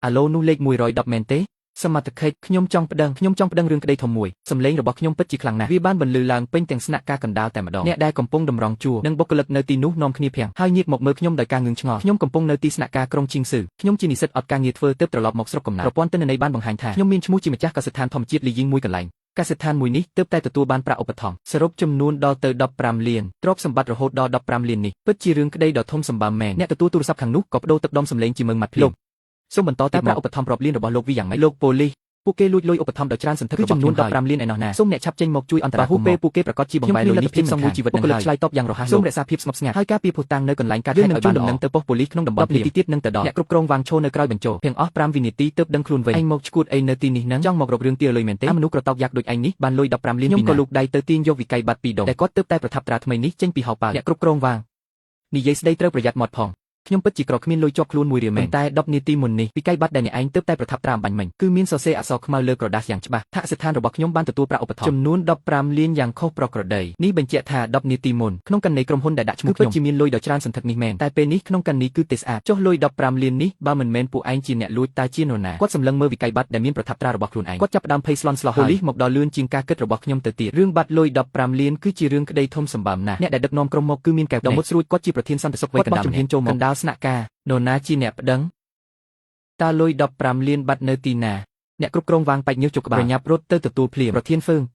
អាឡូនោះលេខ110មែនទេសមត្ថកិច្ចខ្ញុំចង់ប្តឹងខ្ញុំចង់ប្តឹងរឿងក្តីធំមួយសម្លេងរបស់ខ្ញុំពិតជាខ្លាំងណាស់វាបានបន្លឺឡើងពេញទាំងស្នាក់ការកណ្ដាលតែម្ដងអ្នកដែលកំពុងតម្រង់ជួរនិងបុគ្គលិកនៅទីនោះនាំគ្នាភាំងហើយងាកមកមើលខ្ញុំដោយការងឿងឆ្ងល់ខ្ញុំកំពុងនៅទីស្នាក់ការក្រុងឈីងស៊ឺខ្ញុំជានិស្សិតអត់ការងារធ្វើទើបត្រឡប់មកស្រុកកំណើតប្រព័ន្ធទិន្នន័យបានបង្ហាញថាខ្ញុំមានឈ្មោះជាម្ចាស់កសិដ្ឋានធម្មជាតិលីយីងមួយកន្លែងកសិដ្ឋានមួយនេះទើបតែទទួលបានប្រាក់ឧបត្ថម្ភសរុបចំនួនដល់ទៅ15លានទ្រព្យសម្បត្តិរហូតដល់15លាននេះពិតជារឿងក្តីដ៏ធំសម្បើមមែនអ្នកទទួលទូរស័ព្ទខាងនោះក៏បដូរទឹកដុំសម្លេងជាមឹងម៉ាត់ភ្លាមសូមបន្តតែប្រាក់ឧបត្ថម្ភរាប់លានរបស់លោកវីយ៉ាងម៉េចលោកប៉ូលីសពួកគេលួចលុយឧបត្ថម្ភដ៏ច្រើនសន្ធឹករបស់ចំនួន15លានឯណោះណាសូមអ្នកឆាប់ចេញមកជួយអន្តរាគមន៍ពេលពួកគេប្រកាសជាបង្វែរលុយនេះភាពសង្វេគជីវិតនឹងហើយឆ្លើយតបយ៉ាងរហ័សសូមរក្សាភាពស្ងប់ស្ងាត់ហើយការពារភស្តុតាងនៅកន្លែងកើតហេតុឲ្យបានល្អនឹងទៅប៉ុស្តិ៍ប៉ូលីសក្នុងតំបន់នាទីទៀតនឹងទៅដល់អ្នកគ្រប់គ្រងវាងឈរនៅក្រោយបញ្ចោភៀងអស់5វិនាទីទើបដឹងខ្លួនវិញឯងមកឈួតអីនៅទីនេះនឹងចង់មករករឿងទាលុយមែនទេមនុស្សក្រតោកយ៉ាក់ដូចឯងនេះបានលុយ15លានពីណាខ្ញុំក៏លូកដៃទៅទាញយកវិក័យប័ត្រពីរដុំតែគាត់ទើបតែប្រថាប់ត្រាថ្មីនេះចេញពីហោប៉ៅអ្នកគ្រប់គ្រងវាងនិយាយស្ដីត្រូវប្រយ័ត្នមាត់ផងខ្ញុំពិតជាក្រគ្មានលុយជាប់ខ្លួនមួយរៀលមែនតែ10នាទីមុននេះវិក័យប័ត្រដែលអ្នកឯងទើបតែប្រថាប់ត្រាអំបញ្ញមិញគឺមានសរសេរអក្សរខ្មៅលើក្រដាសយ៉ាងច្បាស់ថាស្ថានរបស់ខ្ញុំបានទទួលប្រាក់ឧបត្ថម្ភចំនួន15លានយ៉ាងខុសប្រក្រតីនេះបញ្ជាក់ថា10នាទីមុនក្នុងករណីក្រុមហ៊ុនដែលដាក់ឈ្មោះខ្ញុំពិតជាមានលុយដ៏ច្រើនសន្ធឹកនេះមែនតែពេលនេះក្នុងករណីគឺទេស្អាតចុះលុយ15លាននេះបើមិនមែនពួកឯងជាអ្នកលួចតើជានរណាគាត់សម្លឹងមើលវិក័យប័ត្រដែលមានប្រថាប់ត្រារបស់ខ្លួនឯងគាត់ចាប់ផ្ដើមភ័យស្លន់ស្លោះប៉ូលីសមកដល់លឿនជាងការគិតរបស់ខ្ញុំទៅទៀតរឿងបាត់លុយ15លានគឺជារឿងក្តីធំសម្បើមណាស់អ្នកដែលដឹកនាំក្រុមមកគឺមានកែវដ៏មុតស្រួចគាត់ជាប្រធានសន្តិសុខវ័យកណ្ដាលជំហានចូលមកកណ្ដាលស្នាក់ការនរណាជាអ្នកប្តឹងតើលុយ15លានបាត់នៅទីណាអ្នកគ្រប់គ្រងវាងបែកញើសជុកក្បាលប្រញាប់រត់ទៅទទួលភ្លាមប្រធានហ្វឺង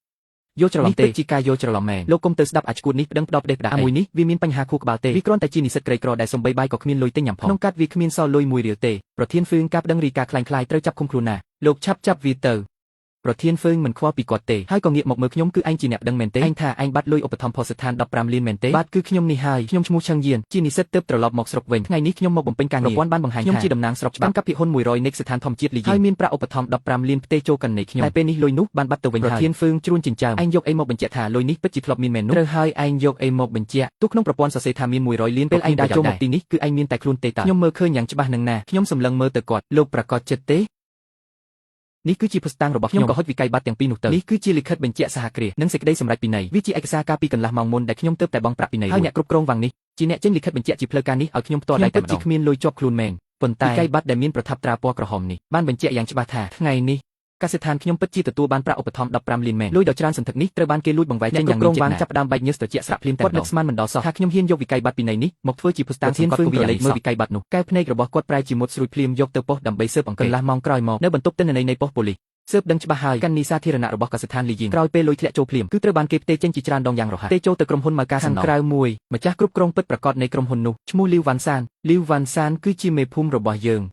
យល់ច្រឡំទេជាការយល់ច្រឡំមែនលោកគុំទៅស្ដាប់អាឈួតនេះប្តឹងផ្ដោផ្ដេសផ្ដាសមួយនេះវាមានបញ្ហាខួរក្បាលទេវាគ្រាន់តែជានិស្សិតក្រីក្រដែលសំបីបាយក៏គ្មានលុយទិញញ៉ាំផងក្នុងកាត់វាគ្មានសល់លុយមួយរៀលទេប្រធានហ្វឺងការប្តឹងរីការខ្លាញ់ខ្លាយត្រូវចាប់ឃុំខ្លួនណាលោកឆាប់ចាប់វាទៅប្រធានហ្វឺងមិនខ្វល់ពីគាត់ទេហើយក៏ងាកមកមើលខ្ញុំគឺឯងជាអ្នកដឹងមែនទេឯងថាឯងបាត់លុយឧបត្ថម្ភស្ថាន15លានមែនទេបាទគឺខ្ញុំនេះហើយខ្ញុំឈ្មោះឆឹងយានជានិស្សិតទើបត្រឡប់មកស្រុកវិញថ្ងៃនេះខ្ញុំមកបំពេញការងារប្រព័ន្ធបានបង្ហាញថាខ្ញុំជាតំណាងស្រុកច្បាប់កាប់ភាគហ៊ុន100នៃស្ថានធម្មជាតិលីយីហើយមានប្រាក់ឧបត្ថម្ភ15លានផ្ទេរចូលកណនីខ្ញុំតែពេលនេះលុយនោះបានបាត់ទៅវិញហើយប្រធានហ្វឺងជ្រួនចិញ្ចើមឯងយកអីមកបញ្ជាក់ថាលុយនេះពិតជាធ្លាប់មានមែននោះត្រូវហើយឯងយកអីមកបញ្ជាក់ទោះក្នុងប្រព័ន្ធសរសេរថាមាន100លានពេលឯងដើរចូលមកទីនេះគឺឯងមានតែខ្លួនទេតាខ្ញុំមើលឃើញយ៉ាងច្បាស់នឹងណាខ្ញុំសម្លឹងមើលទៅគាត់លោកប្រកាសចិត្តទេនេះគឺជាភស្តុតាងរបស់ខ្ញុំក៏ហុចវិក័យប័ត្រទាំងពីរនោះទៅនេះគឺជាលិខិតបញ្ជាក់សហគ្រាសនិងសេចក្តីសម្រេចពិន័យវាជាឯកសារកាលពីកន្លះម៉ោងមុនដែលខ្ញុំទើបតែបង់ប្រាក់ពិន័យហើយអ្នកគ្រប់គ្រងវាងនេះជាអ្នកចេញលិខិតបញ្ជាក់ជាផ្លូវការនេះឲ្យខ្ញុំផ្ទាល់ដៃតែម្ដងជាគ្មានលុយជាប់ខ្លួនមែនប៉ុន្តែវិក័យប័ត្រដែលមានប្រថាប់ត្រាពណ៌ក្រហមនេះបានបញ្ជាក់យ៉ាងច្បាស់ថាថ្ងៃនេះកសិដ្ឋានខ្ញុំពិតជាទទួលបានប្រាក់ឧបត្ថម្ភ15លានមែនលុយដ៏ច្រើនសន្ធឹកនេះត្រូវបានគេលួចបង្វែរចេញយ៉ាងមានចេតនាចាប់ផ្ដើមបែកញើសត្រជាក់ស្រាក់ភ្លាមតែម្ដងគាត់នឹកស្មានមិនដល់សោះថាខ្ញុំហ៊ានយកវិក័យប័ត្រពិន័យនេះមកធ្វើជាភស្តុតាងសង្កត់គវីលេខមើលវិក័យប័ត្រនោះកែវភ្នែករបស់គាត់ប្រែជាមុតស្រួយភ្លាមយកទៅប៉ុស្តិ៍ដើម្បីស៊ើបអង្កេតកន្លះម៉ោងក្រោយមកនៅបន្ទប់ទិន្នន័យនៃប៉ុស្តិ៍ប៉ូលីសស៊ើបដឹងច្បាស់ហើយកាន់នីសាធារណៈរបស់កសិដ្ឋានលីយីងក្រោយពេលលុយធ្លាក់ចូលភ្លាមគឺត្រូវបានគេផ្ទេរចេញជាច្រើនដងយ៉ាងរហ័សផ្ទេរចូលទៅក្រុមហ៊ុនម៉ៅការសំណងក្រៅមួយម្ចាស់គ្រប់គ្រងពិតប្រាកដនៃក្រុមហ៊ុននោះឈ្មោះលីវវ៉ាន់សានលីវវ៉ាន់សានគឺជាមេភូមិរបស់យើង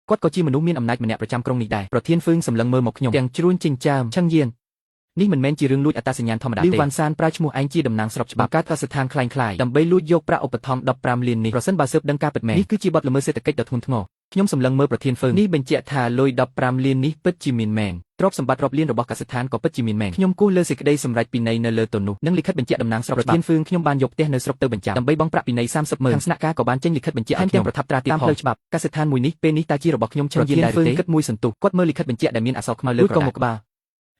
គាត់ក៏ជាមនុស្សមានអំណាចម្នាក់ប្រចាំក្រុងនេះដែរប្រធានហ្វឺងសម្លឹងមើលមកខ្ញុំទាំងជ្រួញចិញ្ចើមឆឹងយាននេះមិនមែនជារឿងលួចអត្តសញ្ញាណធម្មតាទេលីវវ៉ាន់សានប្រើឈ្មោះឯងជាតំណាងស្របច្បាប់បង្កើតកសិដ្ឋានក្លែងៗដើម្បីលួចយកប្រាក់ឧបត្ថម្ភ15លាននេះប្រសិនបើស៊ើបដឹងការពិតមែននេះគឺជាបទល្មើសសេដ្ឋកិច្ចដ៏ធ្ងន់ធ្ងរខ្ញុំសម្លឹងមើលប្រធានហ្វឺងនេះបញ្ជាក់ថាលុយ15លាននេះពិតជាមានមែនទ្រព្យសម្បត្តិរាប់លានរបស់កសិដ្ឋានក៏ពិតជាមានមែនខ្ញុំគូសលើសេចក្តីសម្រេចពិន័យនៅលើទនោះនិងលិខិតបញ្ជាក់តំណាងស្របច្បាប់ប្រធានហ្វឺងខ្ញុំបានយកផ្ទះនៅស្រុកទៅបញ្ចាំដើម្បីបង់ប្រាក់ពិន័យ30ម៉ឺនខាងស្នាក់ការក៏បានចេញលិខិតបញ្ជាក់ឲ្យខ្ញុំប្រថាប់ត្រាទៀតផងតាមផ្លូវច្បាប់កសិដ្ឋានមួយនេះពេលនេះតើជារបស់ខ្ញុំឆឹងយានដែរទេគិតមួយសន្ទុះគាត់មើលលិខិតបញ្ជាក់ដែលមានអក្សរខ្មៅលើក្រដាសមកក្ប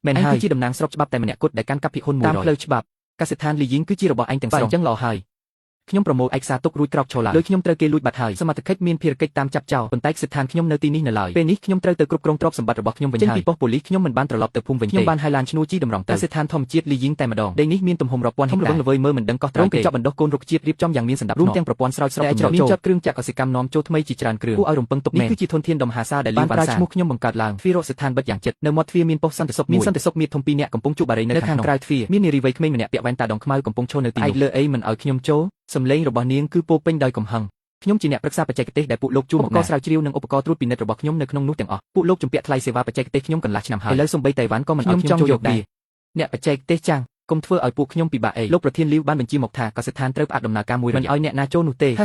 ាលមែនហើយគឺជាតំណាងស្របច្បាប់តែម្នាក់គត់ដែលកាន់កាប់ភាគហ៊ុន100តាមផ្លូវច្បាប់កសិដ្ឋានលីយីងគឺជារបស់ឯងទាំងស្រុងអញ្ចឹងល្អហើយខ្ញុំប្រមូលឯកសារទុករួចក្រោកឈរឡើងលុយខ្ញុំត្រូវគេលួចបាត់ហើយសមត្ថកិច្ចមានភារកិច្ចតាមចាប់ចោលប៉ុន្តែស្ថានខ្ញុំនៅទីនេះនៅឡើយពេលនេះខ្ញុំត្រូវទៅគ្រប់គ្រងទ្រព្យសម្បត្តិរបស់ខ្ញុំវិញហើយចេញពីប៉ុស្តិ៍ប៉ូលីសខ្ញុំមិនបានត្រឡប់ទៅភូមិវិញទេខ្ញុំបានហៅឡានឈ្នួលជិះតម្រង់ទៅស្ថានធម្មជាតិលីយីងតែម្ដងដីនេះមានទំហំរាប់ពាន់ហិកតាល្វើយមើលមិនដឹងកោះត្រង់កញ្ចក់បណ្ដុះកូនរុក្ខជាតិរៀបចំយ៉ាងមានសណ្ដាប់ធ្នាប់រួមទាំងប្រព័ន្ធស្រោចស្រពមានចតគ្រឿងចក្រកសិកម្មនាំចូលថ្មីជាច្រើនគ្រឿងគួរឲ្យរំពឹងទុកមែននេះគឺជាធនធានដ៏មហាសាលដែលលីវបានប្រើឈ្មោះខ្ញុំបង្កើតឡើងទ្វារស្ថានបិទយ៉ាងជិតនៅមាត់ទ្វារមានប៉ុស្តិ៍សន្តិសុខមានសន្តិសុខមានធំពីរនាក់កំពុងជក់បារីនៅខាងក្រៅទ្វារមាននារីវ័យក្មេងម្នាក់ពាក់វ៉ែនតាដងខ្មៅកំពុងឈរនៅទីនោះឯកលើអីមិនឲ្យខ្ញុំចូលសំឡេងរបស់នាងគឺពោពេញដោយកំហឹងខ្ញុំជាអ្នកប្រឹក្សាបច្ចេកទេសដែលពួកលោកជួលមកឧបករណ៍ស្រាវជ្រាវនិងឧបករណ៍ត្រួតពិនិត្យរបស់ខ្ញុំនៅក្នុងនោះទាំងអស់ពួកលោកជំពាក់ថ្លៃសេវាបច្ចេកទេសខ្ញុំកន្លះឆ្នាំហើយឥឡូវសូម្បីតៃវ៉ាន់ក៏មិនឲ្យខ្ញុំចូលយកដែរអ្នកបច្ចេកទេសចាំងកុំធ្វើឲ្យពួកខ្ញុំពិបាកអីលោកប្រធានលីវបានបញ្ជាមកថាកសិដ្ឋានត្រូវផ្អាកដំណើរការមួយមិនឲ្យអ្នកណាចូលនោះទេ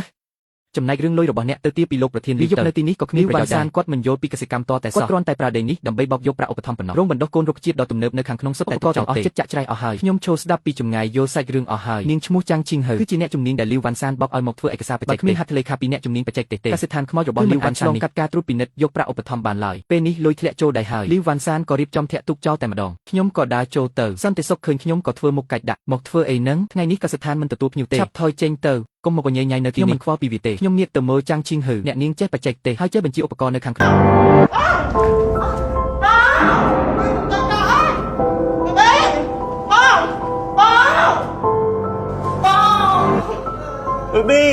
ចំណែករឿងលុយរបស់អ្នកទៅទាពីលោកប្រធានលីវទៅនៅទីនេះក៏គ្មានប្រយោជន៍ដែរគាត់មិនយល់ពីកសិកម្មតតែសោះគាត់គ្រាន់តែប្រើដីនេះដើម្បីបោកយកប្រាក់ឧបត្ថម្ភប៉ុណ្ណោះរោងបណ្ដុះកូនរុក្ខជាតិដ៏ទំនើបនៅខាងក្នុងសុទ្ធតែទាំងអស់ចិត្តចាក់ច្រែះអស់ហើយខ្ញុំឈរស្ដាប់ពីចម្ងាយយល់សាច់រឿងអស់ហើយនាងឈ្មោះចាំងឈីងហៅគឺជាអ្នកជំនាញដែលលីវវ៉ាន់សានបោកឲ្យមកធ្វើឯកសារបច្ចេកទេសគ្មានហត្ថលេខាពីអ្នកជំនាញបច្ចេកទេសទេកសិដ្ឋានខ្មោចរបស់លីវវ៉ាន់សាននេះកាត់ការត្រួតពិនិត្យយកប្រាក់ឧបត្ថម្ភបានឡើយពេលនេះលុយធ្លាក់ចូលដៃហើយលីវវ៉ាន់សានក៏រៀបចំធាក់ទូកចោលតែម្ដងខ្ញុំក៏ដើរចូលទៅសន្តិសុខឃើញខ្ញុំក៏ធ្វើមុខកាច់ដាក់មកធ្វើអីនឹងថ្ងៃនេះកសិដ្ឋានមិនទទួលភ្ញៀវទេឆាប់ថយចេញទៅកុំ កុំមកញ៉ៃញ៉ៃនៅទីនេះខ្ញុំមិនខ្វល់ពីវាទេខ្ញុំងាកទៅមើលចាំងឈីងហឺអ្នកនាងចេះបច្ចេកទេសហើយចេះបញ្ជាឧបករណ៍នៅខាងក្នុង ប៊ីប៊ី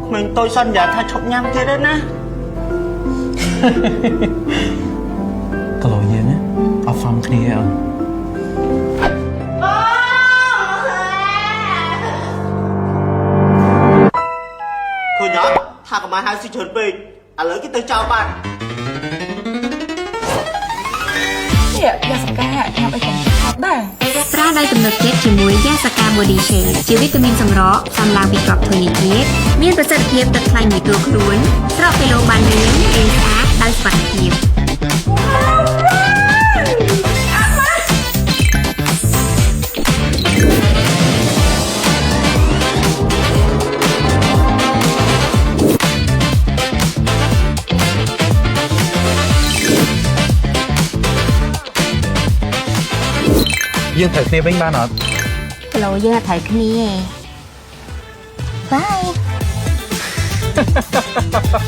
ក្មេងតូចសន្យាថាឈប់ញ៉ាំទៀតហើយណា ក៏លោយើងណាអត់ហ្វមគ្នាអត់ ឃើញអត់ថាកម្មាហៅស៊ីច្រើនពេកឥឡូវគេទៅចោលបាត់ នេះយ៉ាសកាញ៉ាំអីកុំថប់ដែរ ប្រើដោយទំនុកចិត្តជាមួយយ៉ាសាកា Body Shake ជាវីតាមីនសម្រកផ្សំឡើងពីគ្រាប់ធញ្ញជាតិមានប្រសិទ្ធភាពទឹកខ្លាញ់មួយតួខ្លួនស្រកគីឡូបានលឿនរាងស្អាតដោយសុវត្ថិភាព យើងត្រូវគ្នាវិញបានអត់ គីឡូយើងអត់ត្រូវគ្នាទេបាយ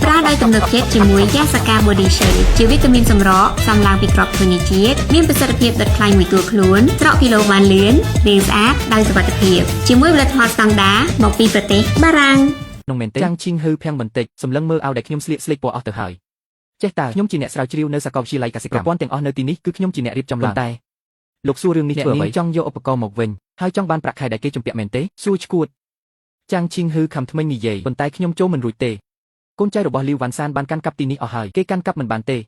ប្រើដោយទំនុកចិត្តជាមួយយ៉ាសាកា Body Shake ជាវីតាមីនសម្រកផ្សំឡើងពីគ្រាប់ធញ្ញជាតិមានប្រសិទ្ធភាពដុតខ្លាញ់មួយតួខ្លួនស្រកគីឡូបានលឿនរាងស្អាតដោយសុវត្ថិភាពជាមួយផលិតផលស្តង់ដាមកពីប្រទេសបារាំង ក្នុងមែនទេចាំងឈីងហឺភាំងបន្តិចសម្លឹងមើលឲ្យដែលខ្ញុំស្លៀកស្លេកពណ៌អស់ទៅហើយចេះតើខ្ញុំជាអ្នកស្រាវជ្រាវនៅសាកលវិទ្យាល័យកសិកម្មប្រព័ន្ធទាំងអស់នៅទីនេះគឺខ្ញុំជាអ្នករៀបចំឡើងតែលោកសួររឿងនេះធ្វើអ្វីចង់យកឧបករណ៍មកវិញហើយចង់បានប្រាក់ខែដែលគេជំពាក់មែនទេសួរឈួតចាំងឈីងហឺខំថ្មិញនិយាយប៉ុន្តែខ្ញុំចូលមិនរួចទេកូនចៅរបស់លីវវ៉ាន់សានបានកាន់កាប់ទីនេះអស់ហើយគេកាន់កាប់មិនបានទេ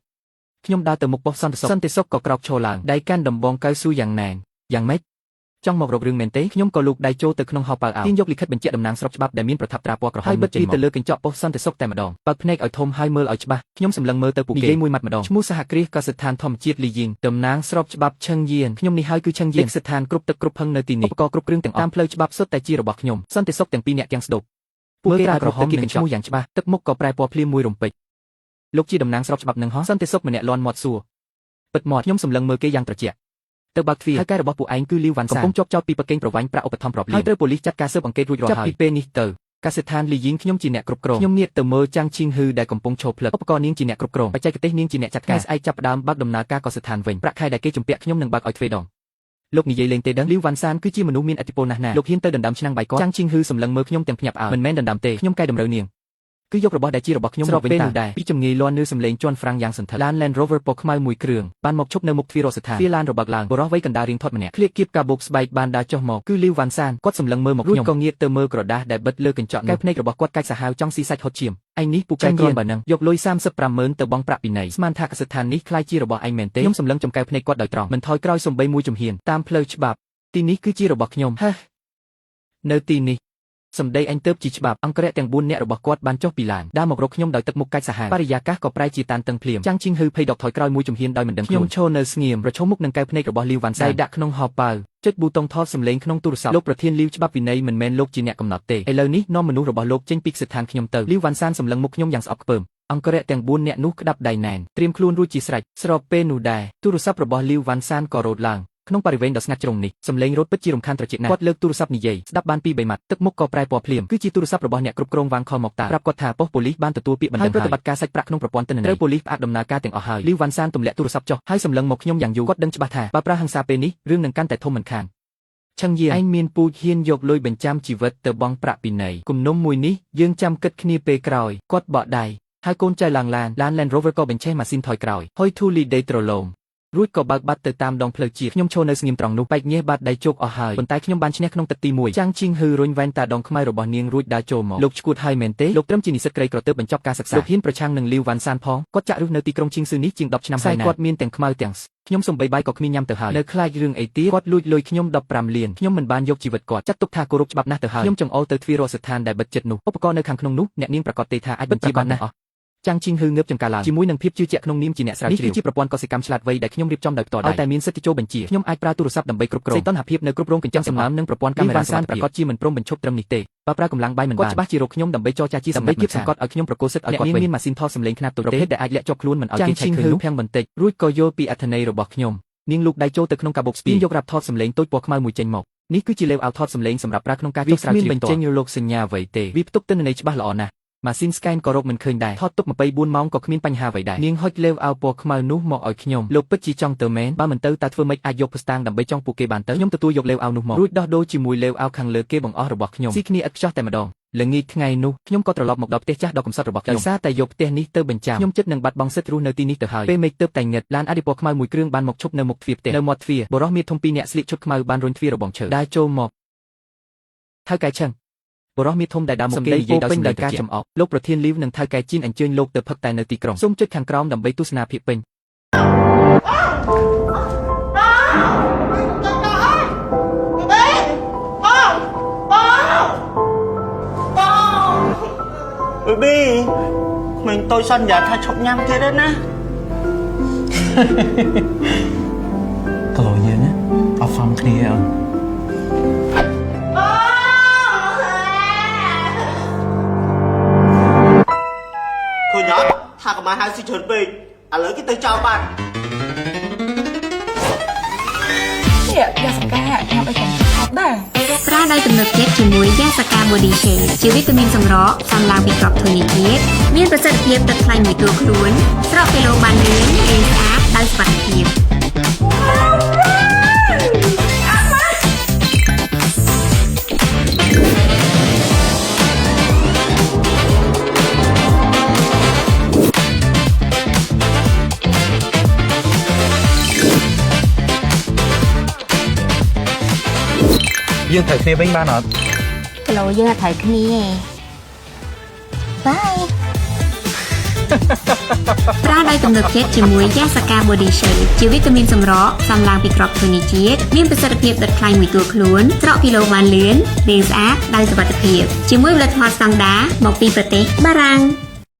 ខ្ញុំដើរទៅមុខប៉ុស្តិ៍សន្តិសុខសន្តិសុខក៏ក្រោកឈរឡើងដៃកាន់ដំបងកៅស៊ូយ៉ាងណែនយ៉ាងម៉េចចង់មករករឿងមែនទេខ្ញុំក៏លូកដៃចូលទៅក្នុងហោប៉ៅអោទាញយកលិខិតបញ្ជាក់តំណាងស្របច្បាប់ដែលមានប្រថាប់ត្រាពណ៌ក្រហមហើយបិទវាទៅលើកញ្ចក់ប៉ុស្តិ៍សន្តិសុខតែម្ដងបើកភ្នែកឲ្យធំហើយមើលឲ្យច្បាស់ខ្ញុំសម្លឹងមើលទៅពួកគេនិយាយមួយម៉ាត់ម្ដងឈ្មោះសហគ្រាសកសិដ្ឋានធម្មជាតិលីយីងតំណាងស្របច្បាប់ឈឹងយានខ្ញុំនេះហើយគឺឈឹងយានស្ថានគ្រប់ទឹកគ្រប់ផឹងនៅទីនេះឧបករណ៍គ្រប់គ្រឿងទាំងអស់តាមផ្លូវច្បាប់សុទ្ធតែជារបស់ខ្ញុំសន្តិសុខទាំងពីរនាក់ទាំងស្ដុបពួកគេក្រហមនឹងឈ្មោះយ៉ាងច្បាស់ទឹកមុខក៏ប្រែពណ៌ភ្លាមមួយរំពេចលោកជាតំណាងស្របច្បាប់នឹងហោះសន្តិសុខម្នាក់លន់មាត់សួរពិតមាត់ខ្ញុំសម្លឹងមើលគេយ៉ាងត្រជាក់ទៅបើកទ្វារហើយកែរបស់ពួកឯងគឺលីវវ៉ាន់សានកំពុងជាប់ចោតពីប្រកេងប្រវ័ញ្ចប្រាក់ឧបត្ថម្ភរាប់លានហើយត្រូវប៉ូលីសចាត់ការស៊ើបអង្កេតរួចរាល់ហើយចាប់ពីពេលនេះទៅកសិដ្ឋានលីយីងខ្ញុំជាអ្នកគ្រប់គ្រងខ្ញុំងាកទៅមើលចាំងឈីងហ៊ឺដែលកំពុងឈរផ្លឹកឧបករណ៍នាងជាអ្នកគ្រប់គ្រងបច្ចេកទេសនាងជាអ្នកចាត់ការស្អែកចាប់ផ្ដើមបើកដំណើរការកសិដ្ឋានវិញប្រាក់ខែដែលគេជំពាក់ខ្ញុំនឹងបើកឲ្យទ្វេដងលោកនិយាយលេងទេដឹងលីវវ៉ាន់សានគឺជាមនុស្សមានឥទ្ធិពលណាស់ណាលោកហ៊ានទៅដណ្ដើមឆ្នាំងបាយគាត់ចាំងឈីងហ៊ឺសម្លឹងមើលខ្ញុំទាំងភ្ញាក់ផ្អើលមិនមែនដណ្ដើមទេខ្ញុំកែតម្រូវនាងគឺយករបស់ដែលជារបស់ខ្ញុំមកវិញតាដែរពីជំងាយលាន់នឿសំលេងជន់ហ្វ្រាំងយ៉ាងសន្ធឹកឡាន Land Rover ពណ៌ខ្មៅមួយគ្រឿងបានមកឈប់នៅមុខទ្វាររដ្ឋាទ្វារឡានរបើកឡើងបុរសវ័យកណ្ដាលរៀងថត់ម្នាក់ក្លៀកគៀបកាបូបស្បែកបានដើរចុះមកគឺលីវវ៉ាន់សានគាត់សម្លឹងមើលមកខ្ញុំរួចក៏ងាកទៅមើលក្រដាសដែលបិទលើកញ្ចក់នោះកែវភ្នែករបស់គាត់កាច់សាហាវចង់ស៊ីសាច់ហុតឈាមឯងនេះពូកែគ្រាន់បើនឹងយកលុយ35ម៉ឺនទៅបង់ប្រាក់ពិន័យស្មានថាកសិដ្ឋាននេះក្លាយជារបស់ឯងមែនទេខ្ញុំសម្លឹងចំកែវភ្នែកគាត់ដោយត្រង់មិនថយក្រោយសំបីមួយជំហានតាមផ្លូវច្បាប់ទីនេះគឺជារបស់ខ្ញុំហេះនៅទីនេះសម្ដីអញទៅជាច្បាប់អង្គរៈទាំង4នាក់របស់គាត់បានចុះពីឡានដើរមករកខ្ញុំដោយទឹកមុខកាច់សាហាវបរិយាកាសក៏ប្រែជាតានតឹងភ្លាមចាំងឈីងហ៊ឺភ័យដកថយក្រោយមួយជំហានដោយមិនដឹងខ្លួនខ្ញុំឈរនៅស្ងៀមប្រឈមមុខនឹងកែវភ្នែករបស់លីវវ៉ាន់សានដាក់ក្នុងហោប៉ៅចុចប៊ូតុងថតសំឡេងក្នុងទូរស័ព្ទលោកប្រធានលីវច្បាប់វិន័យមិនមែនលោកជាអ្នកកំណត់ទេឥឡូវនេះនាំមនុស្សរបស់លោកចេញពីស្ថានខ្ញុំទៅលីវវ៉ាន់សានសម្លឹងមុខខ្ញុំយ៉ាងស្អប់ខ្ពើមអង្គរៈទាំង4នាក់នោះក្តាប់ដៃណែនត្រៀមខ្លួនរួចជាស្រេចស្របពេលនោះដែរទូរស័ព្ទរបស់លីវវ៉ាន់សានក៏រោទឡើងក្នុងបរិវេណដ៏ស្ងាត់ជ្រុងនេះសំឡេងរត់ពិតជារំខានត្រចៀកណាស់គាត់លើកទូរស័ព្ទនិយាយស្ដាប់បានពីរបីម៉ាត់ទឹកមុខក៏ប្រែពណ៌ភ្លាមគឺជាទូរស័ព្ទរបស់អ្នកគ្រប់គ្រងវាងខលមកតាប្រាប់គាត់ថាប៉ុស្តិ៍ប៉ូលីសបានទទួលពាក្យបណ្ដឹងហើយប្រតិបត្តិការសាច់ប្រាក់ក្នុងប្រព័ន្ធទិន្នន័យត្រូវប៉ូលីសផ្អាកដំណើរការទាំងអស់ហើយលីវវ៉ាន់សានទម្លាក់ទូរស័ព្ទចុះហើយសម្លឹងមកខ្ញុំយ៉ាងយូរគាត់ដឹងច្បាស់ថាបើប្រើហិង្សាពេលនេះរឿងនឹងកាន់តែធំមិនខានឆឹងយាឯងមានពូជហ៊ានយកលុយបញ្ចាំជីវិតទៅបង់ប្រាក់ពិន័យគំនុំមួយនេះយើងចាំគិតគ្នាពេលក្រោយគាត់បកដៃហើយកូនចៅឡើងឡានឡាន Land Rover ក៏បញ្ឆេះម៉ាស៊ីនថយក្រោយហុយធូលីដីទ្រលោមរួចក៏បើកបាត់ទៅតាមដងផ្លូវជាតិខ្ញុំឈរនៅស្ងៀមត្រង់នោះបែកញើសបាត់ដៃជោគអស់ហើយប៉ុន្តែខ្ញុំបានឈ្នះក្នុងទឹកទី1ចាំងឈីងហ៊ឺរុញវ៉ែនតាដងខ្មៅរបស់នាងរួចដើរចូលមកលោកឈួតហើយមែនទេលោកត្រឹមជានិស្សិតក្រីក្រទើបបញ្ចប់ការសិក្សាលោកហ៊ានប្រឆាំងនឹងលីវវ៉ាន់សានផងគាត់ចាក់ឫសនៅទីក្រុងឈីងស៊ឺនេះជាង10ឆ្នាំហើយណាគាត់មានទាំងខ្មៅទាំងខ្ញុំសំបីបាយក៏គ្មានញ៉ាំទៅហើយនៅខ្លាចរឿងអីទៀតគាត់លួចលុយខ្ញុំ15លានខ្ញុំមិនបានយកជីវិតគាត់ចាត់ទុកថាគោរពច្បាប់ណាស់ទៅហើយខ្ញុំចង្អុលទៅទ្វាររដ្ឋស្ថានដែលបិទជិតនោះឧបករណ៍នៅខាងក្នុងនោះអ្នកនាងប្រកាសទេថាអាចបញ្ជាបានណាស់ចាំងឈីងហ៊ឺងើបចង្ការឡើងជាមួយនឹងភាពជឿជាក់ក្នុងនាមជាអ្នកស្រាវជ្រាវនេះគឺជាប្រព័ន្ធកសិកម្មឆ្លាតវៃដែលខ្ញុំរៀបចំដោយផ្ទាល់ដៃឲ្យតែមានសិទ្ធិចូលបញ្ជាខ្ញុំអាចប្រើទូរស័ព្ទដើម្បីគ្រប់គ្រងសីតុណ្ហភាពនៅគ្រប់រោងកញ្ចឹងសំណើមនិងប្រព័ន្ធកាមេរ៉ាសានប្រកាសជាមិនព្រមបញ្ឈប់ត្រឹមនេះទេបើប្រើកម្លាំងបាយមិនបានគាត់ច្បាស់ជារកខ្ញុំដើម្បីចរចាជាសម្រាប់គៀបសង្កត់ឲ្យខ្ញុំប្រគល់សិទ្ធិឲ្យគាត់វិញមានម៉ាស៊ីនថតសំឡេងខ្នាតតូចប្រភេទដែលអាចលាក់ជាប់ខ្លួនមិនឲ្យគេឆែកឃើញនោះភាំងបន្តិចរួចក៏យល់ពីអត្ថន័យរបស់ខ្ញុំនាងលូកដៃចូលទៅក្នុងកាបូបស្ពាយយករ៉ាប់ថតសំឡេងតូចពណ៌ខ្មៅមួយចេញមក នេះគឺជាលេវអាវថតសំឡេងសម្រាប់ប្រើក្នុងការចុះស្រាវជ្រាវបញ្ចេញរលកសញ្ញាអ្វីទេវាផ្ទុកទិន្នន័យច្បាស់ល្អណាស់ម៉ាស៊ីនស្កែនក៏រកមិនឃើញដែរថតទុក24ម៉ោងក៏គ្មានបញ្ហាអ្វីដែរនាងហុចលេវអាវពណ៌ខ្មៅនោះមកឲ្យខ្ញុំលោកពិតជាចង់ទៅមែនបើមិនទៅតើធ្វើម៉េចអាចយកភស្តុតាងដើម្បីចង់ពួកគេបានទៅខ្ញុំទទួលយកលេវអាវនោះមករួចដោះដូរជាមួយលេវអាវខាងលើគេបង្អស់របស់ខ្ញុំស៊ីគ្នាឥតខ្ចោះតែម្ដងល្ងាចថ្ងៃនោះខ្ញុំក៏ត្រឡប់មកដល់ផ្ទះចាស់ដ៏កំសត់របស់ខ្ញុំដោយសារតែយកផ្ទះនេះទៅបញ្ចាំខ្ញុំចិត្តនឹងបាត់បង់សិទ្ធិរស់នៅទីនេះទៅហើយពេលមេឃទើបតែងឹតឡានអាឌីពណ៌ខ្មៅមួយគ្រឿងបានមកឈប់នៅមុខទ្វារផ្ទះនៅមាត់ទ្វារបុរសមាធំពីរនាក់ស្លៀកឈុតខ្មៅបានរុញទ្វាររបងឈើដើរចូលមកថៅកែឆឹងបុរសមាធំដែលដើរមកគេនិយាយដោយសម្លេងការចំអកលោកប្រធានលីវនិងថៅកែជីនអញ្ជើញលោកទៅផឹកតែនៅទីក្រុងសូមចុចខាងក្រោមដើម្បីទស្សនាភាគពេញ បេប៊ីក្មេងតូចសន្យាថាឈប់ញ៉ាំទៀតហើយណា គីឡូយើងណាអត់សមគ្នាអូន ឃើញអត់ថាកុំឲ្យហៅស៊ីច្រើនពេកឥឡូវគេទៅចោលបាត់ នេះយ៉ាសកាញ៉ាំអីក៏ថប់ដែរ ប្រើដោយទំនុកចិត្តជាមួយយ៉ាសាកា Body Shake ជាវីតាមីនសម្រកផ្សំឡើងពីគ្រាប់ធញ្ញជាតិមានប្រសិទ្ធភាពដុតខ្លាញ់មួយតួខ្លួនស្រកគីឡូបានលឿនរាងស្អាតដោយសុវត្ថិភាព យើងត្រូវគ្នាវិញបានអត់ គីឡូយើងអត់ត្រូវគ្នាទេបាយ ប្រើដោយទំនុកចិត្តជាមួយយ៉ាសាកា Body Shake ជាវីតាមីនសម្រកផ្សំឡើងពីគ្រាប់ធញ្ញជាតិមានប្រសិទ្ធភាពដុតខ្លាញ់មួយតួខ្លួនស្រកគីឡូបានលឿនរាងស្អាតដោយសុវត្ថិភាពជាមួយផលិតផលស្តង់ដាមកពីប្រទេសបារាំង។